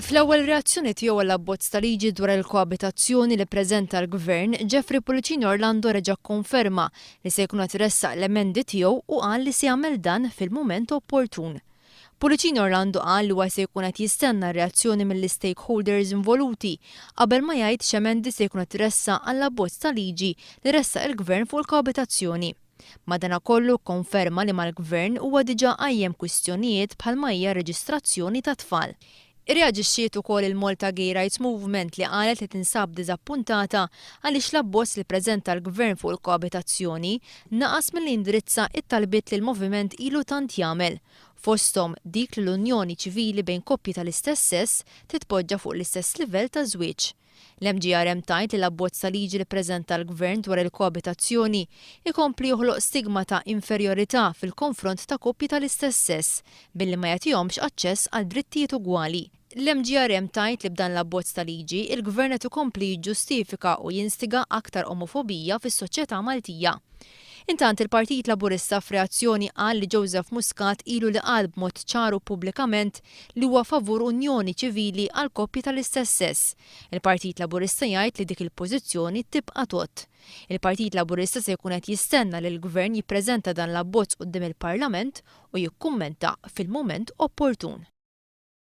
Fl-ewwel reazzjoni tiegħu għall-abbozz ta' liġi dwar il-koabitazzjoni li ppreżenta l-Gvern, Jeffrey Pullicino Orlando reġa' kkonferma li se jkun qed iressaq l-emendi tiegħu u qal li se jagħmel dan fil-mument opportun. Pullicino Orlando qal li huwa se jkun qed jistenna r-reazzjoni mill-istakeholders involuti qabel ma jgħid x'emendi se jkun qed iressaq għall-abbozz ta' liġi li ressaq il-Gvern fuq il-koabitazzjoni. Madanakollu kkonferma li mal-Gvern huwa diġà qajjem kwistjonijiet bħalma hija r-reġistrazzjoni tat-tfal. Irreaġixxiet ukoll il-Malta Gay Rights Movement li qalet li tinsab diżappuntata għaliex l-abbozz li ppreżenta l-Gvern fuq il-koabitazzjoni naqas milli jindirizza t-talbiet li l-moviment ilu tant jagħmel, fosthom dik li l-unjoni ċivili bejn koppji tal-istess sess titpoġġa fuq l-istess livell ta' żwieġ. L-MGRM tgħid li l-abbozz ta' liġi li ppreżenta l-Gvern dwar il-koabitazzjoni jkompli joħloq stigma ta' inferjorità fil-konfront ta' koppji tal-istess sess billi ma jagħtihomx aċċess għal drittijiet ugwali. L-MGRM tgħid li b'dan l-abbozz ta' liġi, il-Gvern qed ikompli jiġġustifika u jinstiga aktar omofobija fis-soċjetà Maltija. Intant, il-Partit Laburista f'reazzjoni qal li Joseph Muscat ilu li qal b'mod ċar u pubblikament li huwa favur unjoni ċivili għal koppji tal-istess sess. Il-Partit Laburista jgħid li dik il-pożizzjoni tibqa' tgħodd. Il-Partit Laburista se jkun qed jistenna li l-Gvern jippreżenta dan l-abbozz quddiem il-Parlament u jikkummenta fil-mument opportun.